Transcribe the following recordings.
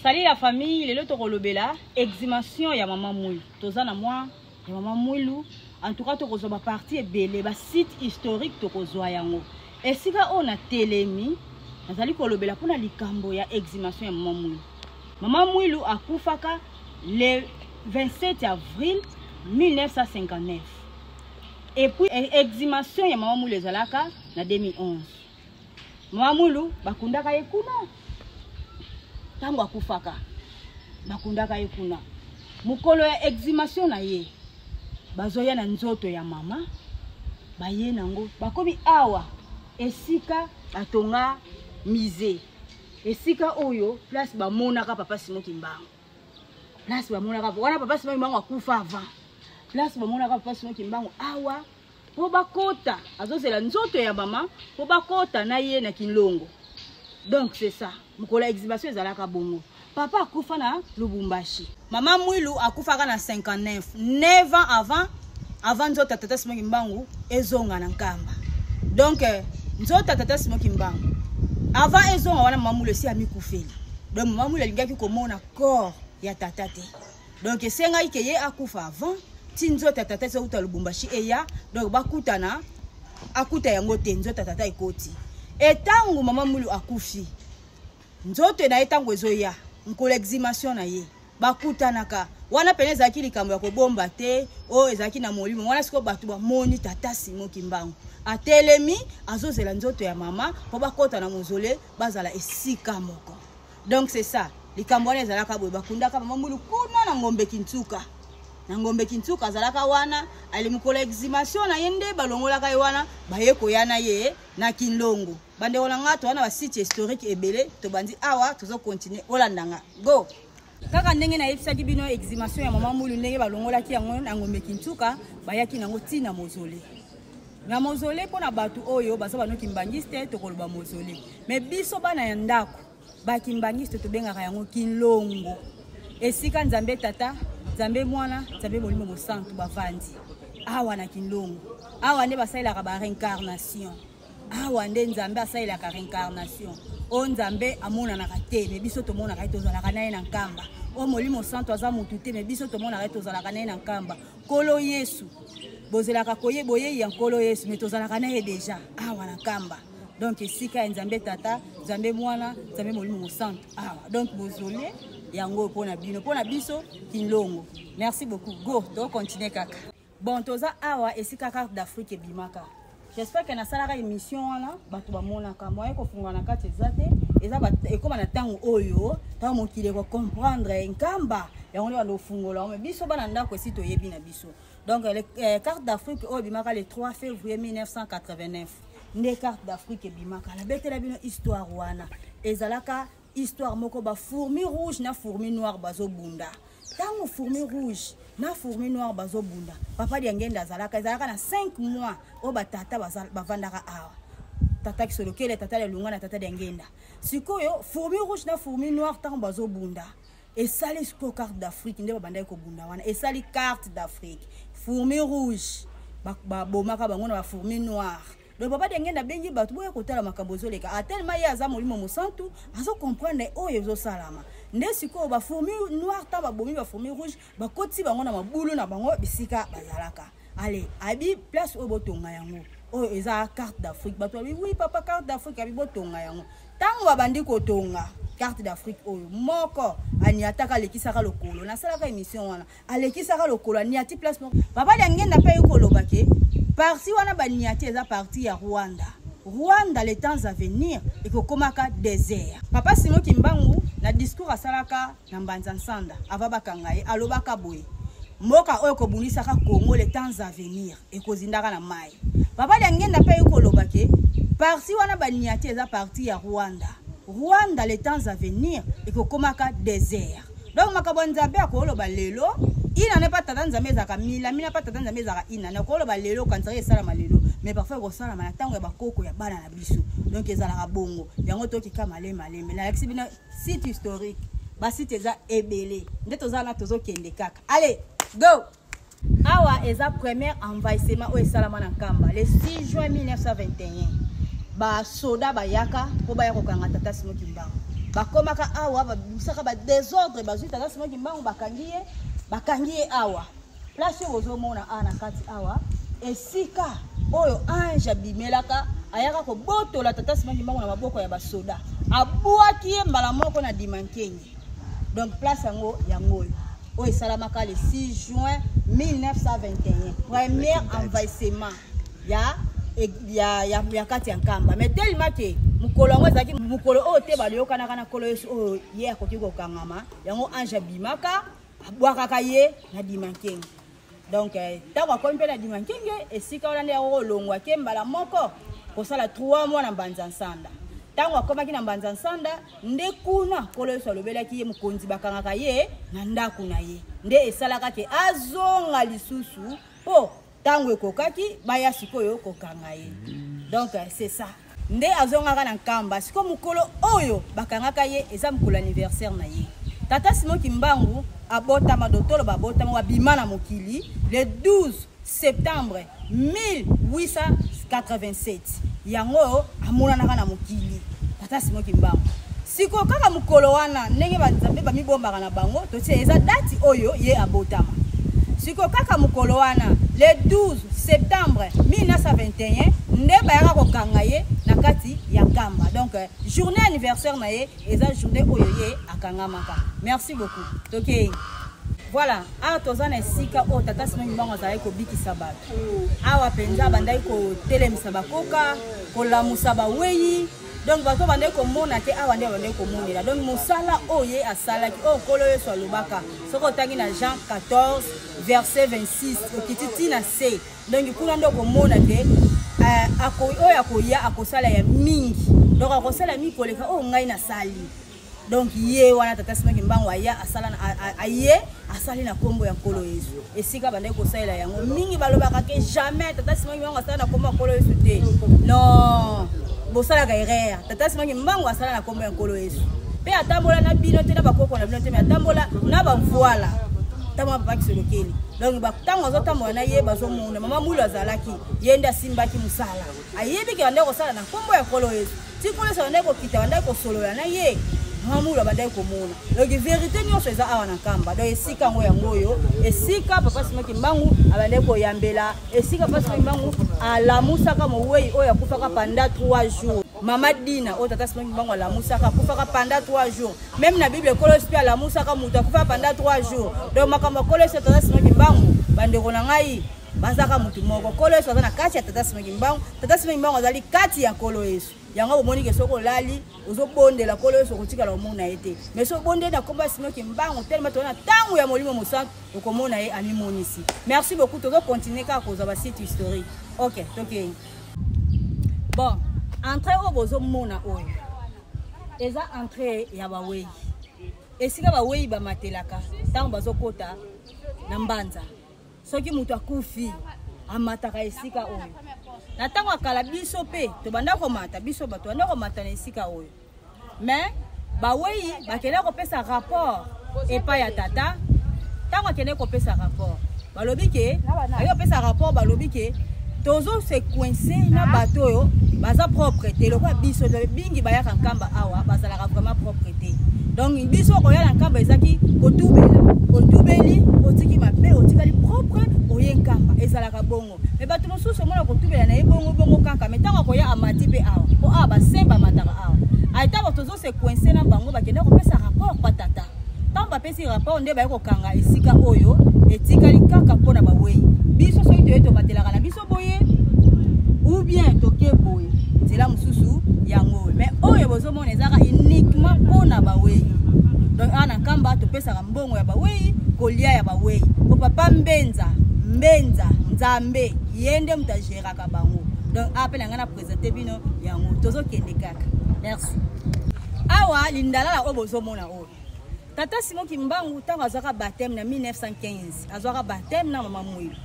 Salut la famille, lelo tokolobela exhumation ya mama Mwilu. Toza na mwa ya mama Mwilu. En tout cas tokozwa ba partie ebele, ba site historique tokozwa yango. Esika oyo na telemi nazali kolobela mpona likambo ya exhumation ya mama Mwilu. Mama Mwilu akufaka le 27 avril 1959. Et puis exhumation ya mama Mwilu ezalaka na 2011. Mama Mwilu bakundaka ye kuna ntango akufaka, bakundaka ye kuna. Mokolo ya exhumation na ye bazoya na nzoto ya mama, baye nango bakomi awa esika batonga musée, esika oyo place bamonaka papa Simon Kimbangu, place bamonaka wana papa Simon Kimbangu akufa avant, place bamonaka papa Simon Kimbangu awa mpo bakota, azozela nzoto ya mama mpo bakota na ye na Kinlongo. Donc c'est ça, mokolo ya exhumation ezalaka bongo. Papa akufa na Lubumbashi, mama Mwilu akufaka na 59, 9 ans avant nzoto ya tata Simon Kimbangu ezonga na Nkamba. Donc nzoto ya tata Simon Kimbangu avant ezonga wana, mama Mwilu esi amikufeli. Donc mama Mwilu alingaki komona corps ya tata te. Donc esengaki ke ye akufa avant ti nzoto ya tata ezouta Lubumbashi eya. Donc bakutana, akuta yango te, nzoto ya tata ekoti. Etango mama Mwilu akufi, nzoto na ye ntango ezoya mokolo exhumation na ye bakutanaka wana pene, ezalaki likambo ya kobomba te, oyo ezalaki na molimo wana. Sikoyo bato bamoni tata Simon Kimbangu atelemi azozela nzoto ya mama mpo bakota na mausolée, bazala esika moko. Donc c'est ça, likambo wana ezalaka boye. Bakundaka mama Mwilu kuna na Ngombe Kintsuka, na Ngombe Kintsuka azalaka wana. Ale mokolo ya exhumation na ye nde balongolaka ye wana, baye koya na ye na Kinlongo. Bandeko na nga, toza na basite historique ebele, tobandi awa, tozocontinue, olanda nga, go. Kaka ndenge nayebisaki bino, exhumation ya mama Mwilu, ndenge balongolaki yango na Ngombe Kintsuka, bayaki nango ntina mausolée. Na mausolée, mpona bato oyo baza banoki mbangiste, tokoloba mausolée, mais biso bana ya ndako bakimbangiste tobengaka yango Kinlongo, esika Nzambe Tata, Nzambe Mwana, Nzambe Molimo Mosantu bavandi awa na Kinlongo. Awa nde basalelaka ba réincarnation, awa nde Nzambe asalelaka réincarnation. Oyo Nzambe amonanaka te, mais biso tomonaka ye, tozalaka na ye na Nkamba. Oyo Molimo Santu aza motu te, mais biso tomonaka ye, tozalaka na ye na Nkamba. Nkolo Yesu, bozelaka koye boyei ya Nkolo Yesu, mais tozalaka na ye déjà awa na Nkamba. Donc esika ya Nzambe Tata, Nzambe Mwana, Nzambe Molimo Mosantu awa. Donc mausolée yango mpona bino, mpona biso Kinlongo. Merci beaucoup, go, tokontinue kaka. Bon, toza awa esika carte d'Afrique ebimaka. J'espère que nasalaka émission wana bato bamonaka moyen kofunga na kati eza te. Eza ekóma na ntango oyo, ntango mokili ekocomprendre Nkamba, yango nde bando kofungola. Mais biso bana ndako esi toyebi na biso. Donc carte d'Afrique oyo ebimaka le 3 février 1989 nde carte d'Afrique ebimaka. Nabetela bino histoire wana, ezalaka histoire moko bafourmi rouge na fourmi noire bazobunda. Ntango fourmi rouge na fourmi noire bazobunda, papa Diangenda azalaka, ezalaka na 5 mois oyo batata bavandaka awa, tata Kisolokele, tata Lelunga na tata Diangenda. Sikoyo fourmi rouge na fourmi noire ntango bazobunda, esali sikoyo carte d'Afrique. Nde babandaki kobunda wana, esali carte d'Afrique. Fourmi rouge babomaka bango na bafourmi noire. Donc papa Diangenda abengi bato, boya kotala makambo ezoleka. Atelema ye aza molimo mosantu, azocomprendre oyo ezosalama. Nde sikoyo bafourmi noire ntango babomi bafourmi rouge, bakotisi bango na mabulu na bango bisika bazalaka. Ale abi place oyo botonga yango, oyo eza carte d'Afrique. Bato babi: "Oui papa, carte d'Afrique." Abi botonga yango. Ntango babandi kotonga carte d'Afrique oyo, moko aniataka, alekisaka lokolo. Nasalaka émission wana, alekisaka lokolo, aniati place moko. Papa Diangenda mpe ayi koloba ke partie wana baniati eza partie ya Rwanda. Rwanda, les temps à venir, ekokomaka désert. Papa Simon Kimbangu na discours asalaka na Mbanza Nsanda ava bakanga ye, alobaka boye: mboka oyo ekobundisaka Congo, les temps à venir, ekozindaka na mai. Papa Diangenda mpe ayi koloba ke partie wana baniati eza partie ya Rwanda. Rwanda, les temps à venir, ekokomaka désert. Donc makambo ya Nzambe, akoloba lelo inane mpa tata Nzambe ezalaka milamina, mpa tata Nzambe ezalaka inane. Akoloba lelo, okanisaka esalama lelo, mais parfois ekosalama na ntango ya bakoko ya bana na biso. Donc ezalaka bongo yango. Tokika malembe malembe, nalakisi bino site historique, basite eza ebele nde toza wana, tozokende kaka. Allez, go. Awa eza premier envahissement oyo esalama na Nkamba le 6 juin 1921. Basoda bayaka mpo baya kokanga tata Simon Kimbangu. Bakomaka awa, babimisaka ba désordre, bazwi Tata Simon Kimbangu, bakangi ye, bakangi ye awa. Place oyo bozomona awa na kati awa, esika oyo ange abimelaka, ayaka kobotola Tata Simon Kimbangu na maboko ya basoda, abwaki ye mbala moko na Dimankenge. Donc place yango yango oyo oyo esalamaka le 6 juin 1921, premier envahissement ya ya, ya, ya kati ya Nkamba. Mais tellement ke mokolo yango ezalaki mokolo oyo te bayokanaka na Nkolo Yesu oyo ye akoki kokangama, yango ange abimaka abwakaka ye na Dimankenge. Donc ntango akomi mpe na Dimankenge, esika wana nde yango kolongwa ke mbala moko kosala 3 mois na Mbanza Nsanda. Ntango akomaki na Mbanza Nsanda, nde kuna Nkolo Yesu alobelaki ye, mokonzi bakangaka ye na ndako na ye, nde esalaka ke azonga lisusu mpo ntango ekokaki baya sikoyo kokanga ye. Donc c'est ça, nde azongaka na Nkamba. Sikoyo mokolo oyo bakangaka ye eza mokolo anniversaire na ye. Tata Simon Kimbangu abotama, dotolo babotama, babima na mokili le 12 septembre 1887. Yango amonanaka na mokili Tata Simon Kimbangu. Sikoyo kaka mokolo wana, ndenge banzambe bamibombaka na bango, totie eza dati oyo ye abotama. Sikoyo kaka mokolo wana le 12 septembre 1921 nde bayaka kokanga ye na kati ya Nkamba. Donc journée anniversaire na ye eza journée oyo ye akangamaka. Merci beaucoup. Tokei. Voilà, awa toza na esika oyo Tata Simon Kimbangu azalaki kobikisa bato. Awa mpenza abandaki kotelemisa bakoka, kolamusa bawei. Donc bato bandaki komona te, awa nde bandaki komonela. Donc mosala oyo ye asalaki, oyo Nkolo Yesu alobaka, soki otangi na Jean 14 verset 26 okiti ti na se, donc kuna nde okomona ke oyo akoya akosala ya mingi, donc akosala mingi koleka oyo ngai nasali. Donc ye wana Tata Simon Kimbangu aya asala aye asali na kombo ya Nkolo Yesu. Esika bandaki kosalela yango mingi, balobaka ke jamais Tata Simon Kimbangu asala na kombo ya Nkolo Yesu te. Non, bosalaka erreur. Tata Simon Kimbangu asala na kombo ya Nkolo Yesu mpe atambola na bino te, na bakoko na bino te, me atambola na bamvuala ntango Papa Kisolokeli. Donc ntango azotambola na ye, bazomona Mama Mulu azalaki, ye nde asimbaki mosala, ayebi ke bandaki kosala na nkombo ya Nkolo Yesu. Ti Nkolo Yesu abandaki kokita, bandaki kosolola na ye, Mama Mulu abandaki komona. Donc vérité nyonso eza awa na Nkamba. Donc esika yango yango oyo esika Papa Simon Kimbangu abandaki koyambela, esika Papa Simon Kimbangu alamusaka mowei oyo akufaka pendant 3 jours. Mama Dina oyo Tata Simon Kimbangu alamusaka akufaka pendant 3 jours. Même na Bible, Nkolo Yesu mpe alamusaka moto akufaka pendant 3 jours. Donc makambo ya Nkolo Yesu, Tata Simon Kimbangu, bandeko na ngai, bazaka motu moko. Nkolo Yesu aza na kati ya Tata Simon Kimbangu, Tata Simon Kimbangu azali kati ya Nkolo Yesu. Yango bomoni ke soki olali ozobondela Nkolo Yesu, okotikala omona ye te. Mais soki obondeli na kombo ya Simon Kimbangu, telema toza na ntango ya Molimo Mosantu, okomona ye amimonisi. Merci beaucoup. Tozocontinue kaka kozwa basite historique. Ok, tokei. Bon, entrée oyo bozomona oyo eza entrée ya bawei, esika bawei bamatelaka ntango bazokota na Mbanza. Soki moto akufi, amataka esika oyo. Na ntango ya kala, biso mpe tobanda komata, biso bato banda komata na esika oyo. Mais bawei bakende kopesa rapport epai ya tata. Ntango akende kopesa rapport, balobi ke aye kopesa rapport, balobi ke tozo se coince na bato oyo baza propre te lokola biso. Mingi bayaka Nkamba awa bazalaka vraiment propre te. Donc biso koya na Nkamba ezaki kotubela, otubeli, otiki mabe, otikali propre, oye Nkamba, ezalaka bongo. Me bato mosusu omona kotubela na ye bongo bongo kaka, me ntango akoya amati mpe awa, mpo awa basemba bamataka awa. Ntango tozo se coince na bango, bakende kopesa rapport pa tata. Ntango bapesi rapport, nde baye kokanga esika oyo etikali kaka mpona bawei. Biso soki toye, tomatelaka na biso boye ou bien toke boye, nzela mosusu yango oyo. Mais oyo bozomona ezaka uniquement mpona bawei. Donc awa na Nkamba topesaka mbongo ya bawei, kolia ya bawei, po Papa Mbenza, Mbenza Nzambe, ye nde moto agéraka bango. Donc awa mpe na ngai na présente bino yango, tozokende kaka. Merci. Awa lindalala oyo bozomona oyo, Tata Simon Kimbangu ntango azwaka baptême na 1915, azwaka baptême na Mama Mwilu,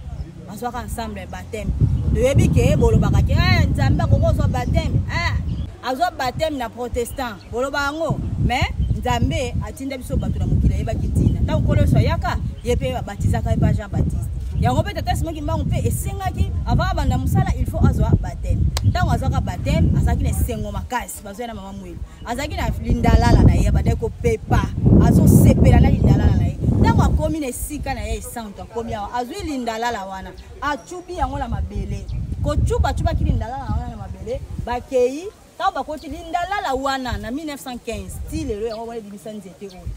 bazwaka ensemble baptême. Toyebi ke bolobaka ke Nzambe akoki kozwa baptême, azwa baptême na protestant, boloba yango. Mais Nzambe atinda biso bato na mokili, ayebaki ntina. Ntango Nkolo Yesu ayaka, ye mpe babatizaka ye pa Jean Baptiste. Yango mpe tata Simon Kimbangu mpe esengaki avant abanda mosala, il faut azwa baptême. Ntango azwaka baptême, azalaki na esengo makasi. Bazwa na mama Mwilu, azalaki na lindalala na ye, abandaki kopepa, azosepela na lindalala na ye. Ntango akomi na esika na ye esantu, akomi awa, azwi lindalala wana, acubi yango na mabele. Kocuba acubaki lindalala wana na mabele, bakei. Ntango bakoti lindalala wana na 1915 ti lelo, yango wana ebimisa nzete oyo.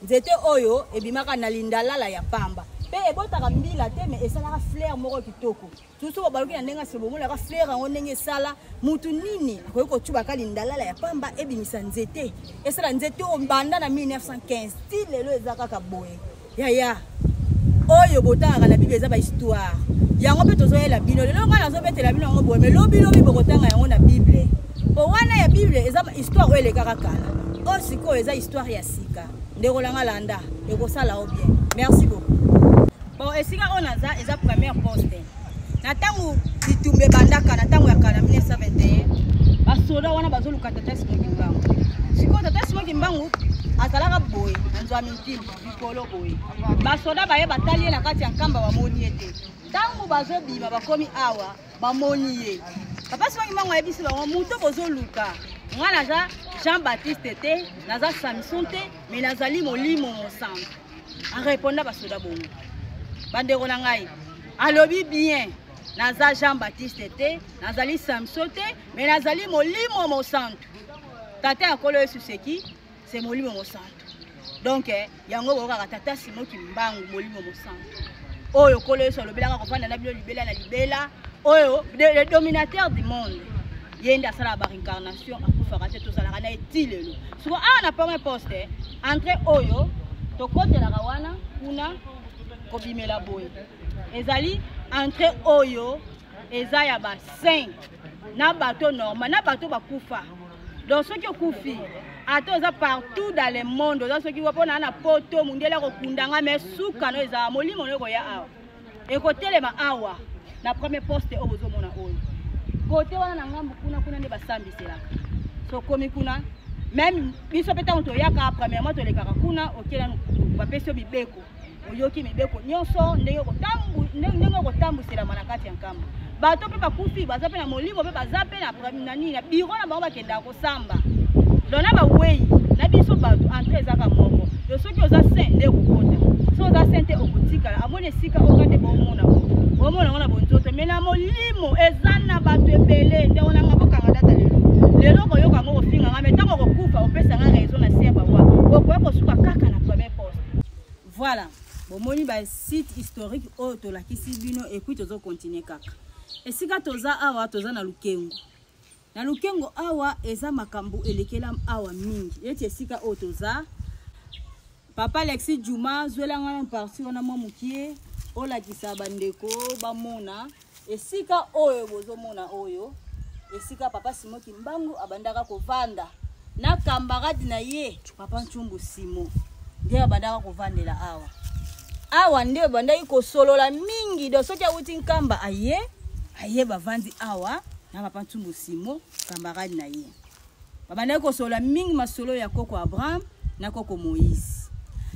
Nzete oyo ebimaka na lindalala ya pamba mpe ebotaka mbila te, me esalaka fleur moko kitoko. Susu babaluki na ndenge asolo, bomonaka fleur yango ndenge esala. Mutu nini akoki kocubaka lindalala ya pamba ebimisa nzete, esala nzete oyo banda na 1915 ti lelo eza kaka boye? Yaya, oyo botangaka na Bible eza bahistoire. Yango mpe tozoyela bino lelo. Ngai nazobetela bino yango boye, me lobi lobi bokotanga yango na Bible. Po wana ya Bible eza histoire oyo elekaka kala, oyo sikoyo eza histoire ya sika. Ndeko nanga, landa, ekosala o bien. Merci beaucoup. Bon, esika oyo naza eza première poste. Na ntango bitumba ebandaka, na ntango ya kala, 1921, basoda wana bazoluka tata Simon Kimbangu. Sikoyo tata Simon Kimbangu azalaka boye na nzwa mintimbu likolo boye. Basoda baye, batali ye na kati ya nkamba, bamoni ye te. Ntango bazobima, bakomi awa, bamoni ye. Papa Simon Kimbangu ayebisi bango: "Moto bozoluka nga, naza Jean Baptiste te, naza Samson te, me nazali Molimo Mosantu." Areponda basoda bongo. Bandeko na ngai, alobi bien: "Naza Jean Baptiste te, nazali Samson te, me nazali Molimo Mosantu." Tata ya Nkolo Yesu seki c'est Molimo Mosantu. Donc yango boyokaka tata Simon Kimbangu, Molimo Mosantu oyo Nkolo Yesu alobelaka kovanda na bino libela na libela, oyo le dominateur du monde. Ye nde asalaka baréincarnation, akufaka te, tozalaka na ye ti lelo. Siko awa na premier poste, entrée oyo tokotelaka wana kuna, kobimela boye, ezali entrée oyo eza ya basaint na bato normal na bato bakufa. Donc soki okufi, ata oza partout dans le monde, oza soki mpo na na poto, mundele akokundanga, me suka no ezala molimo no ekoya awa, ekotelema awa na premier poste oyo bozomona oyo kote wana na ngambu kuna. Kuna nde basambiselaka. Sokomi kuna, même biso mpe ntango toyaka premièrement, tolekaka kuna. Oke nanu, bapesi yo mibeko, oyoki mibeko nyonso, ndenge okotambuselama na kati ya nkamba. Bato mpe bakufi baza mpe na molimo, mpe baza mpe na nini, na biro na bango, bakendaka kosamba. Donc na bawei na biso bato, entrée ezaka moko. Donc soki oza saint nde okokota, soki oza saint te, okotikala. Amoni esika oyo nde bomona, bomona yango na bonzoto, me na molimo eza na bato ebele. Ndenge nanga, bokanga data lelo. Lelo koyoka yango, kofinganga, me ntango okokufa, opesanga raison na se ya bawa, okoya kosuka kaka na premier poste. Voilà, bomoni basite historique oyo tolakisi bino. Et puis tozocontinue kaka esika toza awa. Toza na Lukengo. Na Lukengo awa eza makambo elekela awa mingi. Neti esika oyo toza, papa Alexi Juma, zwelanga na partie wana mwa mokie, olakisa bandeko bamona esika oyo bozomona oyo, esika papa Simon Kimbangu abandaka kovanda na camarade na ye papa Ntsumbu Simo. Nde abandaka kovandela awa. Awa nde bandaki kosolola mingi. Donc soki awuti nkamba, aye bavandi awa na papa Ntsumbu Simo, camarade na ye, babandaki kosolola mingi masolo ya koko Abraham na koko Moïse.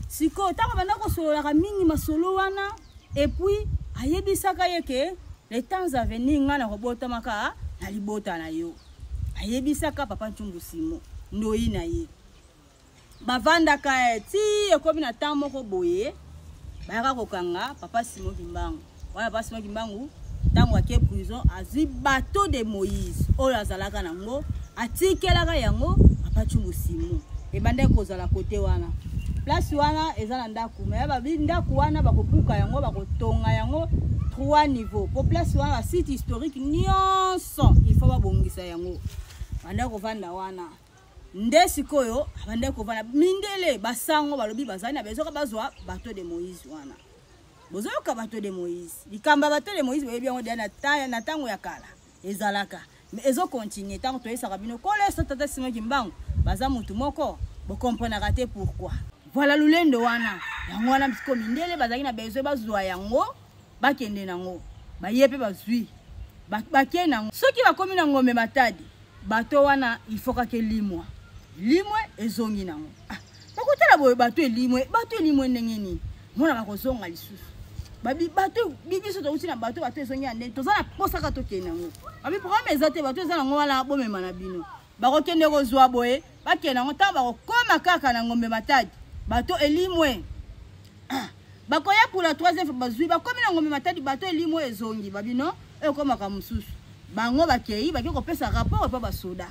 Sikoyo ntango bandaki kosololaka mingi masolo wana, et puis ayebisaka ye ke les temps à venir, ngai na kobotamaka na libota na yo. Ayebisaka papa Ntsumbu Simo, ndoi na ye. Bavandaka ti ekomi na temps moko boye, bayaka kokanga papa Simon Kimbangu wana. Papa Simon Kimbangu, ntango ake prison, azwi bateau de Moïse oyo azalaka nango, atikelaka yango papa Ntsumbu Simo. Ebandaki kozala kote wana, place wana eza na ndako, me babi ndako wana bakobuka yango, bakotonga yango trois niveau, po place wana basite historique nyonso, il faut babongisa yango. Bandaki kovanda wana nde sikoyo abandaki kovanda. Mindele basango balobi bazali na besoin bazwa bateau de Moïse wana. Bozoyoka, bateau de Moïse, likambo ya bateau de Moïse, boyebi yango deya na ntango ya kala ezalaka, mais ezocontinue. Ntango toyesaka bino koleso tata Simon Kimbangu baza motu moko, bokomprenaka te pourquoi. Voilà, lulendo wana yango wana. Sikoyo mindele bazalaki na besoin bazwa yango, bakende nango. Baye mpe bazwi, bakei nango. Soki bakomi na Ngombe Matadi, bato wana ifo kaka elimwa, limwe, ezongi nango. Ah, bakotala boye, bato elimwe, bato elimwe ndenge nini? Mona bakozonga lisusu. Babi bato biso touti na bato, bato ezongi ya ndenge toza na posa kaka tokende yango. Babi problème eza te, bato eza nango wana, bomema na bino. Bakokende kozwa boye, bakende yango. Ntango bakokóma kaka na Ngombe Matadi, bato elimwe. Ah, bakoya pour la troisième fois, bazwi, bakomi na Ngombe Matadi, bato elimwe, ezongi. Babino ekomaka mosusu, bango bakei, bakei kopesa rapport epa basoda.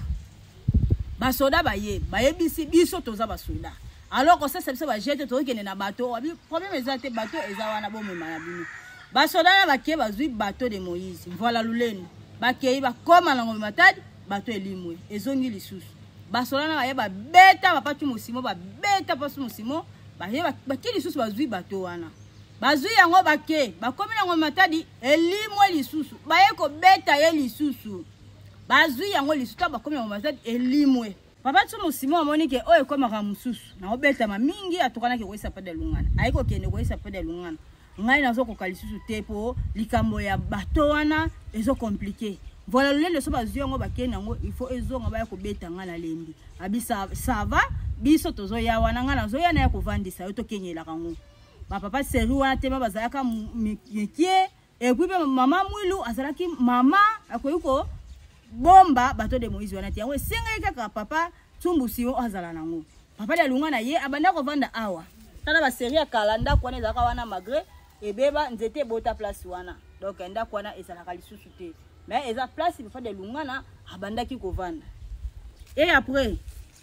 Basoda baye, bayebisi biso toza basoda, alors kosasa biso bajete, tokokende na bato. Wabi problème eza te, bato eza wana, bomema na bino. Basoda na bakei, bazwi bateau de Moïse Mvola Lulendo, bakei, bakóma na Ngombe Matadi, bato elimwe, ezongi lisusu. Basoda na baye, babeta papa Tsumbu babeta papa Tsumbu, baye, bake lisusu, bazwi bato wana, bazwi yango, bake, bakomi na Ngombe Matadi, elimwe lisusu, baye kobeta ye lisusu, bazwi yango lisusu. Ntango bakomi na Ngombe Matadi, elimwe. Papa Tsumbu Simon amoni ke oyo ekomaka mosusu naobetama mingi, atokanaki koyesa papa Dialungana, aye kokende koyesa papa Dialungana: ngai nazokoka lisusu te, mpo likambo ya bato wana ezocompliquer. Voilà, lolendo so bazwi yango, bakende yango, il faut ezonga, baya kobeta ngai, nalembi. Abi ça va, biso tozoya wana, ngai nazoya na ya kovandisa yo, tokengelaka yango. Bapapa seri wana tema bazalaka mikie, et puis mpe mama Mwilu azalaki mama, akoki kobomba bateau de Moïse wana te. Yango esengaki kaka papa Tsumbu Simon azala nango. Papa Dialunga na ye abanda kovanda awa. Tala basérie ya kala, ndako wana ezalaka wana, malgré ebeba, nzete ebota place wana, donc ndako wana ezalaka lisusu te, mais eza place papa Dialungana abandaki kovanda. Et après,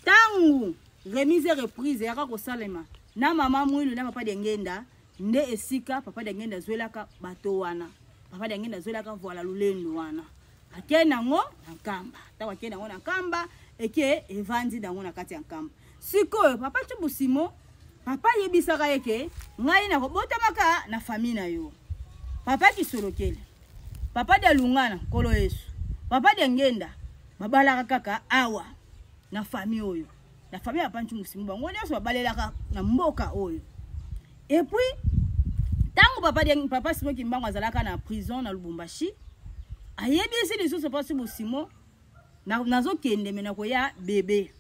ntango remise et reprise eyaka kosalema na mama Mwilu na papa Diangenda, nde esika papa Diangenda azwelaka bato wana. Papa Diangenda azwelaka Voila Lulendo wana, akei nango na Nkamba. Ntango akei nango na Nkamba, eke evandi nango na kati ya Nkamba. Sikoyo papa Tsumbu Simon, papa ayebisaka ye ke ngai nakobotamaka na famille na yo, papa Kisolokele, papa Dialungana, nkolo Yesu, papa Diangenda babalaka kaka awa na famille oyo, na famille ya papa Ntsumbu Simon, bango nyonso babalelaka na mboka oyo. Et puis ntango papa Simon Kimbangu azalaka na prison na Lubumbashi, ayebisi lisusu papa Tsumbu Simon: nazokende, me nakoya bebe,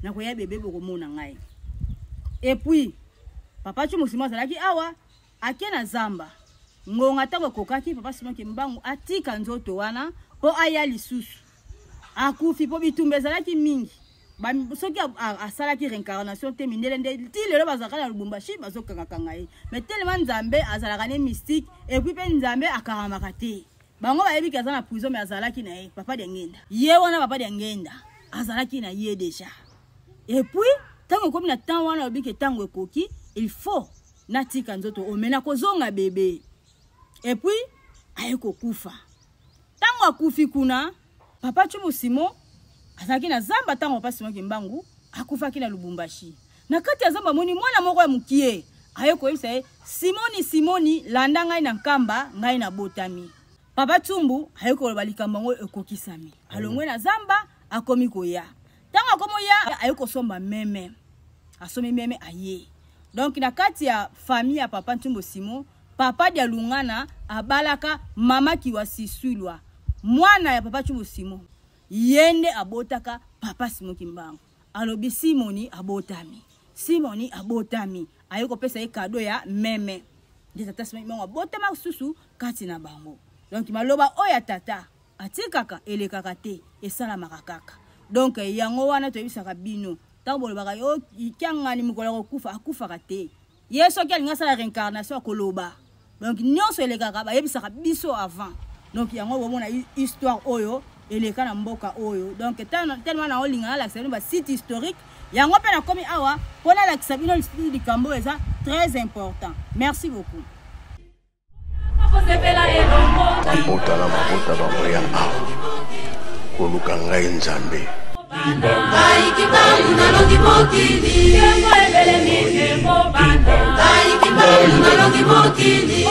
nakoya bebe, bokomona ngai. Et puis papa Tsumbu Simon azalaki awa, ake na zamba. Ngonga ntango ekokaki, papa Simon Kimbangu atika nzoto wana mpo aya lisusu, akufi, mpo bitumba ezalaki mingi. Soki asalaki réincarnation te, mindele nde ti lelo bazalaka na Lubumbashi, bazokangakanga ye. Mais tellement Nzambe azalaka ne mystique, et puis mpe Nzambe akaramaka te, bango bayebi ke aza na prison, mais azalaki na ye. Papa Diangenda ye wana, papa Diangenda azalaki na ye déjà. Et puis ntango ekomi na temps wana, alobi ke ntango ekoki, il faut natika nzoto omena kozonga bebe. Et puis aye kokufa. Ntango akufi kuna, papa Tsumbu Simon azalaki na zamba. Ntango papa Simon Kimbangu akufaki na Lubumbashi, na kati ya zamba amoni mwana moko ya mokie, aye koyebisa ye: "Simoni, Simoni, landa ngai na Nkamba, ngai nabotami." Papa Tsumbu aye koloba likambo yango ekokisami. Alongwe na zamba, akomi koya. Ntango akomi oya, aye kosomba meme, asombi meme, aye. Donc na kati ya famille ya papa Ntumbo Simon, papa Dialungana abalaka mama Kiwasisulwa, mwana ya papa Ntumbo Simon. Ye nde abotaka papa Simon Kimbangu. Alobi Simoni abotami, Simoni abotami, aye kopesa ye cadeau ya meme. Nde tata Simon Kimbangu abotama susu kati na bango. Donc maloba oyo ya tata atikaka elekaka te, esalamaka kaka. Donc yango wana toyebisaka bino, ntango bolobaka yo Kiangani mokolo ya kokufa, akufaka te. Ye soki alingi asala réincarnation, akoloba. Donc nyonso elekaka, bayebisaka biso avant. Donc yango bomona histoire oyo eleka na mboka oyo. Donc tellement naolinga nalakisa bino basite historique yango, mpe nakomi awa mpo nalakisa bino likambo oyo eza très important. Merci beaucoup. Mabota na mabota bakoya awa koluka ngai Nzambe. Ngai Kimbangu nalongi mokili. Ngai Kimbangu nalongi mokili.